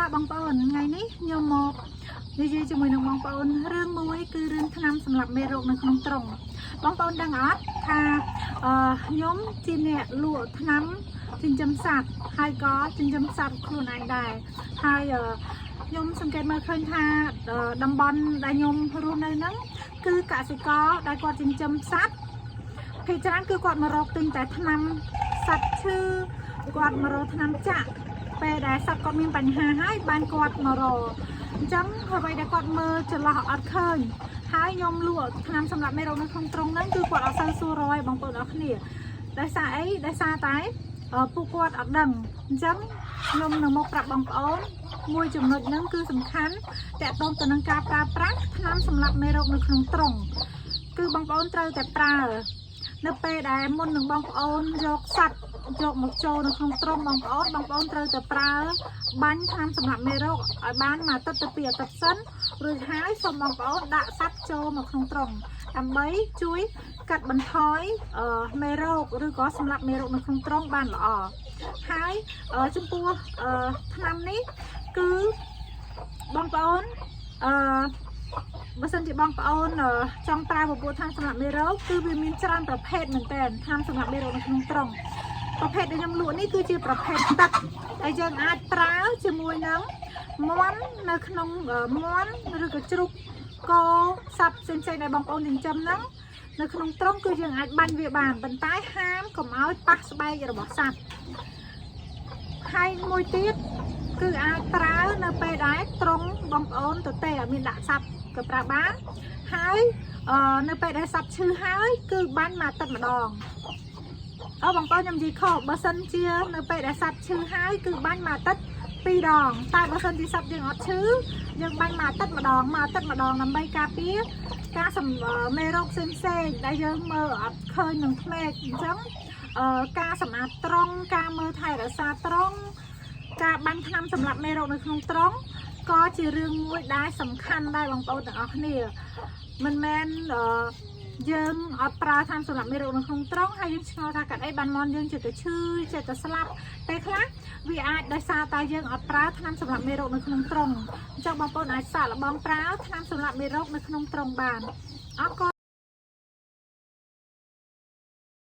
បាទបងប្អូនថ្ងៃនេះខ្ញុំមកនិយាយជាមួយនឹងបងប្អូនរឿងមួយគឺរឿងថ្នាំសម្រាប់មេរោគនៅក្នុងទ្រុងបងប្អូនដឹងអត់ថាអឺខ្ញុំជាអ្នកលក់ថ្នាំចិញ្ចឹមសត្វហើយក៏ចិញ្ចឹមសត្វខ្លួនឯងដែរហើយអឺខ្ញុំសង្កេតមើលឃើញថាអឺតំបន់ដែលខ្ញុំរស់នៅហ្នឹងគឺកសិករដែលគាត់ចិញ្ចឹមសត្វភាគច្រើនគឺគាត់មករកទិញតែថ្នាំសត្វឈឺគាត់មករកថ្នាំចាក់ ពេលដែលសត្វគាត់មានបញ្ហាហើយបានគាត់មករកអញ្ចឹងអ្វីដែលគាត់មើលចន្លោះអត់ឃើញហើយខ្ញុំលក់ថ្នាំសម្រាប់មេរោគនៅក្នុងទ្រុងហ្នឹងគឺគាត់អត់សូវសួររយបងប្អូនអរគ្នាដោយសារអីដោយសារតែអឺពួកគាត់អត់ដឹងអញ្ចឹងខ្ញុំនឹងមកប្រាប់បងប្អូនមួយចំណុចហ្នឹងគឺសំខាន់តាក់ទងទៅនឹងការប្រើប្រាស់ថ្នាំសម្រាប់មេរោគនៅក្នុងទ្រុងគឺបងប្អូនត្រូវតែប្រើនៅពេលដែលមុននឹងបងប្អូនយកសត្វយកមកចូលនៅក្នុងទ្រុងបងប្អូនបងប្អូនត្រូវតែប្រើបាញ់ថ្នាំសម្រាប់មេរោគឲ្យបានមួយអាទិត្យទៅពីរអាទិត្យសិនរួចហើយសូមបងប្អូនដាក់សត្វចូលមកក្នុងទ្រុងដើម្បីជួយកាត់បន្ថយអឺមេរោគឬក៏សម្រាប់មេរោគនៅក្នុងទ្រុងបានល្អហើយអឺចំពោះអឺថ្នាំនេះគឺបងប្អូនអឺបើសិនជាបងប្អូនអឺចង់ប្រើពពួកថ្នាំសម្រាប់មេរោគគឺវាមានច្រើនប្រភេទមែនតើថ្នាំសម្រាប់មេរោគនៅក្នុងទ្រុងប្រភេទដែលខ្ញុំលក់នេះគឺជាប្រភេទទឹកដែលយើងអាចប្រើជាមួយនឹងមាន់នៅក្នុងអឺមាន់ឬក៏ជ្រូកគោសត្វផ្សេងៗដែលបងប្អូនចិញ្ចឹមហ្នឹងនៅក្នុងទ្រុងគឺយើងអាចបាញ់វាបានប៉ុន្តែហាមកុំឲ្យប៉ះស្បែករបស់សត្វហើយមួយទៀតគឺអាចប្រើនៅពេលដែលទ្រុងបងប្អូនទៅទេអត់មានដាក់សត្វក៏ប្រើបានហើយអឺនៅពេលដែលសត្វឈឺហើយគឺបាញ់មួយអាទិត្យម្ដងអូបងប្អូនខ្ញុំនិយាយខុសបើសិនជានៅពេលដែលសត្វឈឺហើយគឺបាញ់មួយអាទិត្យពីរដងតែបើសិនជាសត្វយើងអត់ឈឺយើងបាញ់មួយអាទិត្យម្ដងមួយអាទិត្យម្ដងដើម្បីការពារការសំមេរោគផ្សេងផ្សេងៗដែលយើងមើលអត់ឃើញនឹងភ្នែកអញ្ចឹងអឺការសម្អាតទ្រុងការមើលថែរក្សាទ្រុងការបាញ់ថ្នាំសម្រាប់មេរោគនៅក្នុងទ្រុងក៏ជារឿងមួយដែលសំខាន់ដែរបងប្អូនទាំងអស់គ្នាមិនមែនអឺយើងអត់ប្រើថ្នាំសម្រាប់មេរោគនៅក្នុងទ្រុងហើយយើងឆ្ងល់ថាកាត់អីបានមន់យើងចិត្តតែឈឺចិត្តតែស្លាប់ពេលខ្លះវាអាចដោយសារតែយើងអត់ប្រើថ្នាំសម្រាប់មេរោគនៅក្នុងទ្រុងអញ្ចឹងបងប្អូនអាចសាកល្បងប្រើថ្នាំសម្រាប់មេរោគនៅក្នុងទ្រុងបានអរគុណ។